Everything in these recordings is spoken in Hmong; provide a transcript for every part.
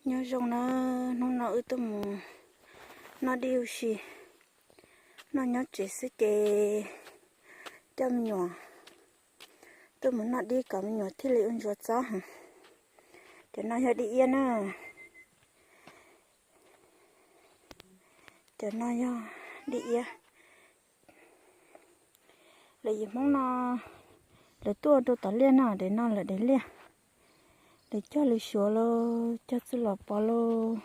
Nyob zoo na, hnub no wb tuaj mus noj dib ua si, noj nyob tsev xwb ces coj me nyuam tuaj mus noj dib kom me nyuam thiaj li ua ntsuav txob heev. Cov no yog dib iab na, cov no yog dib iab. Lawv yim Hmoob no lawv tuaj rau tom liaj no, daim no lawm daim liaj. Lawv cog lws suav los cog txuj los pov los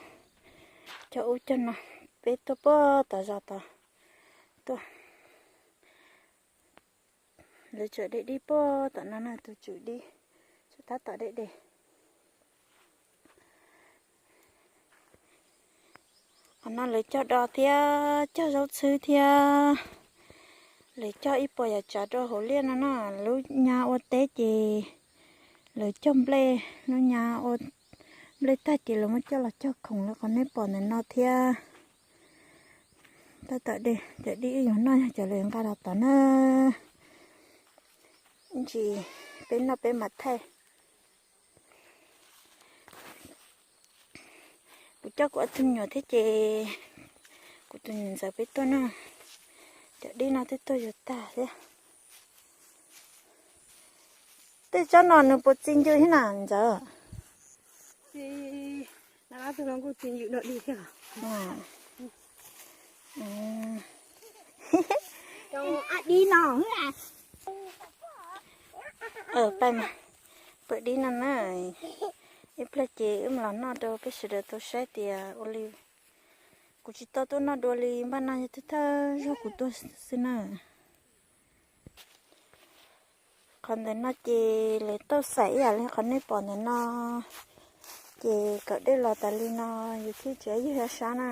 cog ub cog no. Peb tuaj puag tom zos tod tuaj. Lawv tseem de dib puag tom no na, tus tswm dib tseem tab tom de de. Qhov no lawv cog do thiab cog zaub txhwb thiab. Lawv cog ib puas yam tsav rau hauv liaj no na, lub nyab ua teb ces lawv cog nplej, lub nyab ua nplej tag ces lawv muab coj los cog khoom li qhov nej pom ntawm no thiab. Tab tom de, cov dib wb yuav noj yog cov lawv nqa los tod na. Ib ntsis peb noj peb mam thaij. Kuv coj kuv ob tug me nyuam thiab ces kuv tus niam ntxawm peb tuaj noj. Cov dib no twb tuaj yuav tag thiab. Tej tsob no nws puas txi ncw thiab na ntxawm? Pab dib no na, ib pliag ces wb mam los noj rau peb sawv daws tau saib tias ua li. Kuv tsis tau tuaj noj dua li, npaj no yog thawj thawj zaug kuv tuaj xwb na. Qhov ntawm no ces lawv tauj xaim ib yam li qhov nej pom ntawm no, ces kawm dej los tas li no yus thiaj tsev yog sab na.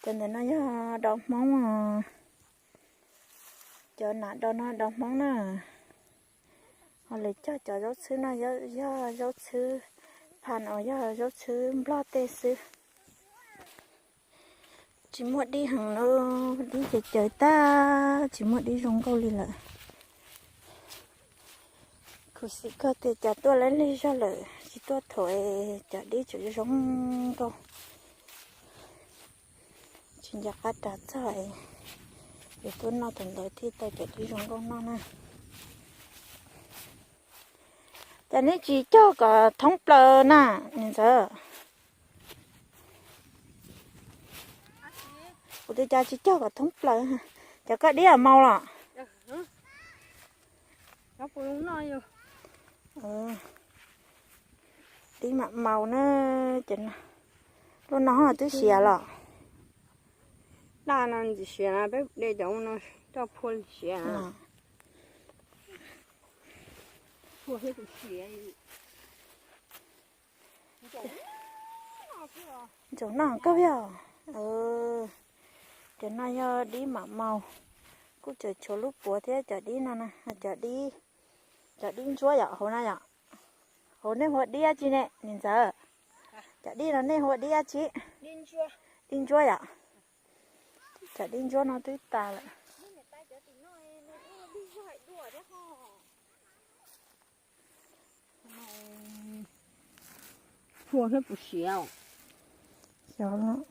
Cov ntawm no yog do Hmoob, cov nam do no do Hmoob na. Ho lawv cog cov zaub txhwb no yog zaub txhwb pha no, yog zaub txhwb Nplog tej xwb. Tsis muaj dib heev lawm, dib ces cawv tag, tsis muaj dib zoo nkauj li lawm. Khuv xim kawg tias cov tuaj leb lig zog lawm, tsis tuaj thuam, cov dib tseem zoo nkauj. Tsis nco qab ras txog, yuav tuaj noj thaum ntawd thiaj tau cov dib zoo nkauj noj na. Cas neb tsis cog kom thoob plaws na, niam ntxawm? Kuv tias cas tsis cog kom thoob plaws. Cov koj dib mam maus los? Dib mam maus na. Lub no twb siav los? Daj no ntxim siav na, peb de cov no coj phua siav. Ntsaum no kawg yog. Cov no yog dib mam maus, kuj tseem tshuav lub puav thiab cov dib no na, cov dib, cov dib ntsuab yom, hauv no yom. Hauv nej hu ua dib dab tsi ne niam ntxawm? Cov dib no nej hu ua dib dab tsi? Dib ntsuab yom. Cov dib ntsuab no twb tas lawm. Phua thiab puas siav? Xyov lawm.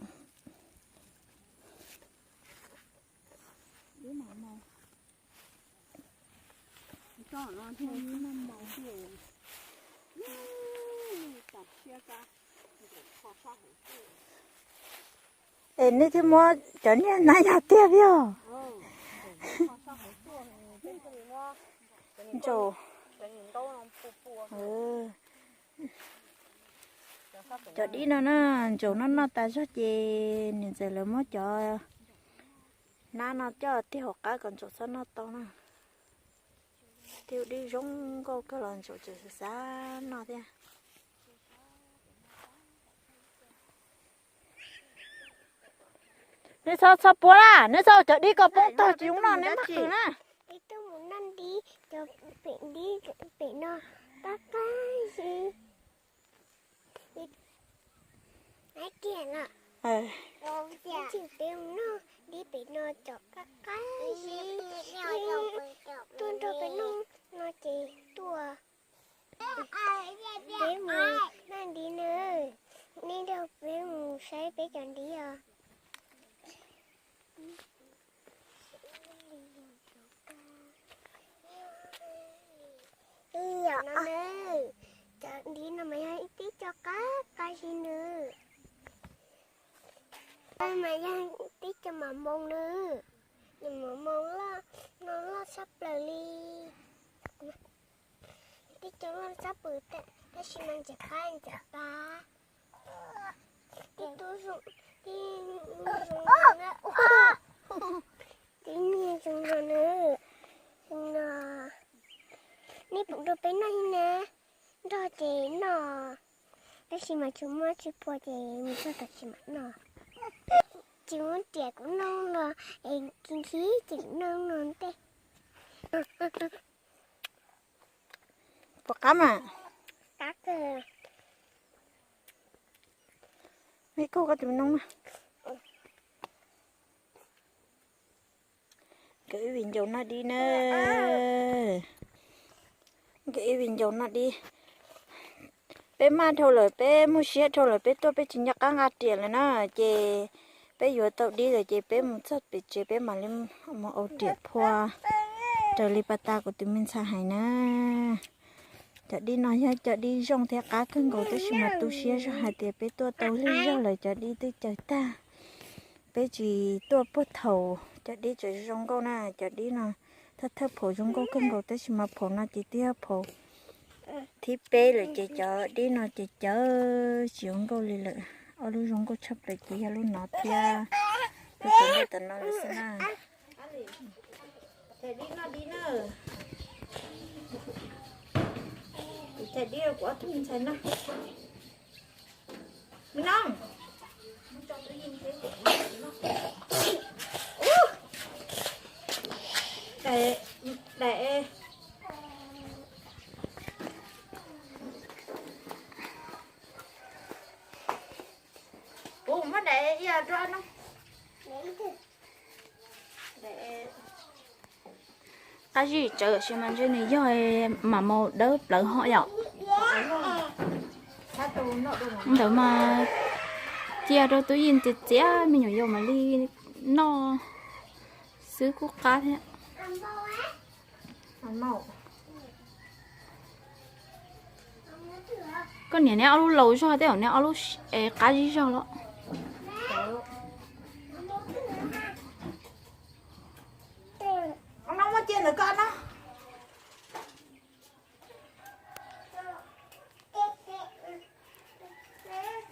Es nej thiaj muab cov niag na yog tiag peb os. Ntsaum. Cov dib no na, ntsaum noj noj tas zog ces niam ntxawm lawv muab cov nab no coj tig hauv qab kom ntsaum txhob noj tau na. Tig dib zoo nkauj kawg los ntsaum tseem xav xav noj thiab. Neb txhob txhob puab na, neb txhob cov dib ko poob tag tsis zoo noj, neb maj qws na. Peb tuaj mus noj dib, cov pem dib pem no qab qab xwb. Kiag no, peb mus noj dib pem no cov qab qab xwb. Tuaj nrog peb noj no ces tuaj. Peb mus noj dib nawb. Kaw peb cov dib os. Cov dib no mas yog ib tib co qab qab zib nws. Mas yog tib co mas moo nws. Nws mas moo loj, no loj tshaj plaws li. Tib co loj tshaj plaws, tab sis mas ntxim qab ntxim qab. Tib tug zoo, tib zoo zoo na. Tib niag zoo no na. No, nej pom rau peb noj li na. Nrog ces noj, tab sis mas tsis muaj tsis phua ces mus txog tom tsis mam noj. Tsis muaj riam kuv noj los, es khi khi ces kuv noj no ntej. Puas qab mas? Qab kawg. Meb koj tus noob na. Nkawd ib viv ncaus noj dib na. Nkawd ib viv ncaus noj dib. Peb maj dhau lawm, peb muaj siab dhau lawm, peb tuaj peb tsis nco qab nqa riam lawm na. Ces peb yuav tau dib lawm ces peb mus txog pem tsev peb mam li mus ua riam phua raws li pas tas kuv tus me ntxhais hais na. Cov dib no yog cov dib zoo thiab qab kawg nkaus tab sis mas tu siab zog hais tias peb tuaj tau lig zog lawm cov dib twb caws tag. Peb tsis tuaj puag thaum cov dib tseem zoo nkauj na, cov dib no thawj thawj phaum zoo nkauj kawg nkaus tab sis mas phaum no ces twb yog phaum thib peb lawm ces cov dib no ces cawv tsis zoo nkauj li lawm. Ob lub zoo nkauj tshaj plaws ces yog lub no thiab lub tom ntej tom no lawm xwb na. Them dib noj dib na. Them dib rau kuv ob tug ntxhais noj. Me nob. Daim, daim. Kuv muab daim ib yam rau no. Qab zib tsawv sis mas ntshe nws yog mam maus dawb plawv hos yom. Ntawd mas cia rau tub yeej txias txias me nyuam yaus mam li noj xwb kuj qab thiab. Koj niam neb ob lub laus zog tej zaum neb ob lub qab zib zog los.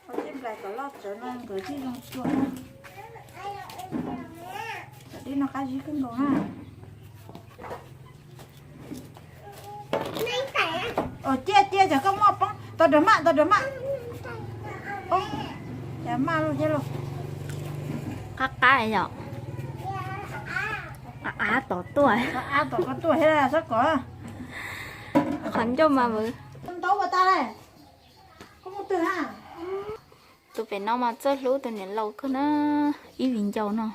Tej nplais kom loj tsawv no nkawd thiaj zoo tsua na. Cov dib no qab zib kawg nkaus na. Cia cia cov koj muaj poob tau rov maj tau rov maj. Poob, maj lub thiab lauj. Qab qab yom. Av tom tuaj. Av tom koj tuaj thiab sab kom. Qhov ncauj mas vwv. Ntau ua tas. Koj mus twg na? Tus pem no mas txawj hlub tus niam laus kawg na, ib viv ncaus no.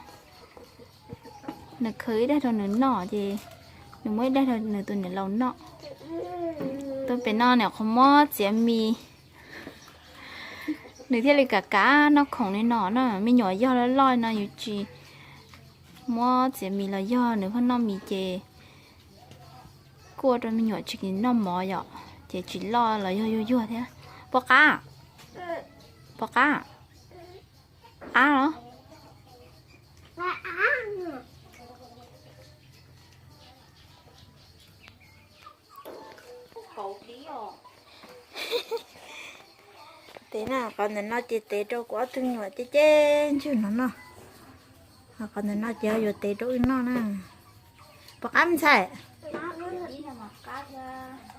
Nws khwv ib daig rau nws noj ces nws muab ib daig rau nws tus niam laus noj. Tus pem no niam qhuav muab txiav mis, nws thiaj li kav kav noj khoom li no na. Me nyuam yog loj loj no yus tsis muab txiav mis los yog nws pheej noj mis ces kuj ua rau me nyuam tsis noj mov yom, ces tsis loj los yog yuag yuag thiab. Puas qab? Puas qab? Av los? Tev na, qhov ntawm no ces tev rau kuv ob tug nyuam ceb ceb ntswg no noj. Qhov ntawm no ces yuav tev rau wb noj na. Puas qab me ntxhais?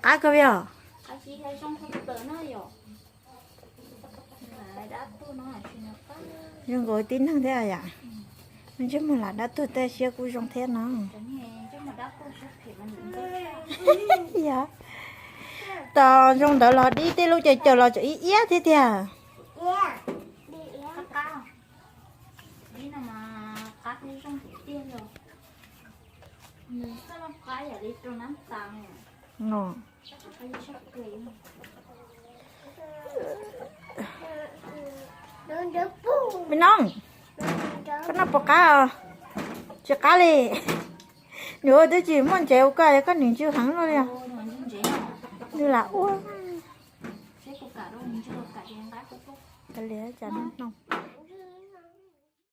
Qab kawg li os. Zoo nkaus tib neeg thiab yom. Ntsej muag lam dab tuag tej siab kuj zoo thiab no. Yog, tos zoo ntawd los dib tej lub caws caws los tseem ib iab thiab tiag. Me Nooj, koj noj puas qab os? Tsis qab li. Nws ua twb tsis muaj ntsev ua koj, koj nim ntsw heev no li os. Nws lam ua. Kav liam, cas noj noj.